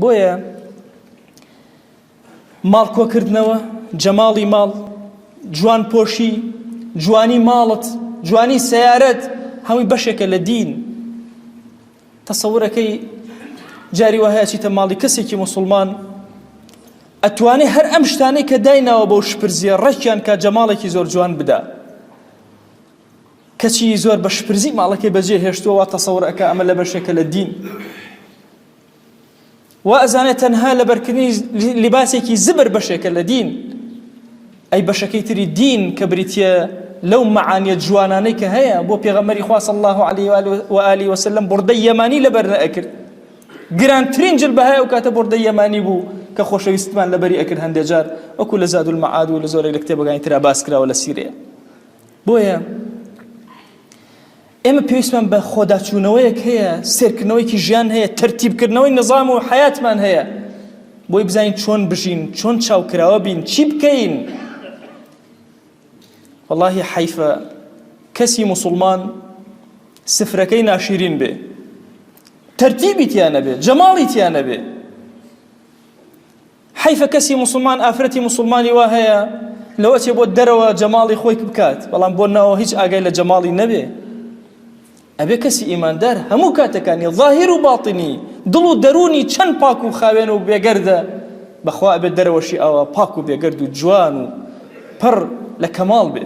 بۆیە ماڵ کۆکردنەوە، جەماڵی ماڵ، جوان پۆشی، جوانی ماڵت، جوانی سەیارەت، هەمووی بەشێکە لە دین. تەسەورەکەی جاری وا هەیە چیتە ماڵی کەسێکی موسڵمان ئەتوانێ هەر ئەم شتانەی کە دایناوە بەو شپرزیە ڕێکیان کا جەماڵێکی زۆر جوان بدا کەچی زۆر بە شپرزی ماڵەکەی بەجێ هێشتووە وا تەسەور ئەکا ئەمە لە بەشێکە لە دین. وا ئەزانێت تەنها لەبەرکردنی لیباسێکی زبر بەشێکە لە دین ئەی بەشەکەی تری دین کە بریتە لەو مەعانیە جوانانەی کە هەیە بۆ پێغەمبەری خوا صلی الله علیه و آله وسلم بوردەی یەمانی لەبەر نەئەکرد گرانترین جل بەهای ئەو کاتە بوردەی یەمانی بوو کە خۆشەویستمان لەبەری ئەکرد هەندێک جار وەکو لە زاد المعاد و لە زۆرێک لە کتێبەکانی ترا باس کراوە لە سیرەیە بۆیە ئێمە پێویستمان بە خۆداچوونەوەیەک هەیە، سێرکردنەوەیەکی ژیان هەیە، تەرتیبکردنەوەی نظام و حەیاتمان هەیە بۆی بزانین چۆن بژین، چۆن چاوکراوە بین، چی بکەین. وەڵاهی حەیفە کەسی موسڵمان سفرەکەی ناشیرین بێ، تەرتیبی تیا نەبێ، جەماڵی تیا نەبێ. حەیفە کەسی موسڵمان ئافرەتی موسڵمانی وا هەیە لەوە چێ بۆ دەرەوە جەماڵی خۆی بکات بەڵام بۆ ناوە هیچ ئاگای لە جەماڵی نەبێ ئەبێ کەسی ئیماندار هەموو کاتەکانی ظاهر و باطنی دڵ و دەروونی چەند پاک و خاوێن و بێگەردە بەخوا ئەبێت دەرەوەشی ئاوا پاک و بێگەرد و جوان و پڕ لە کەماڵ بێ.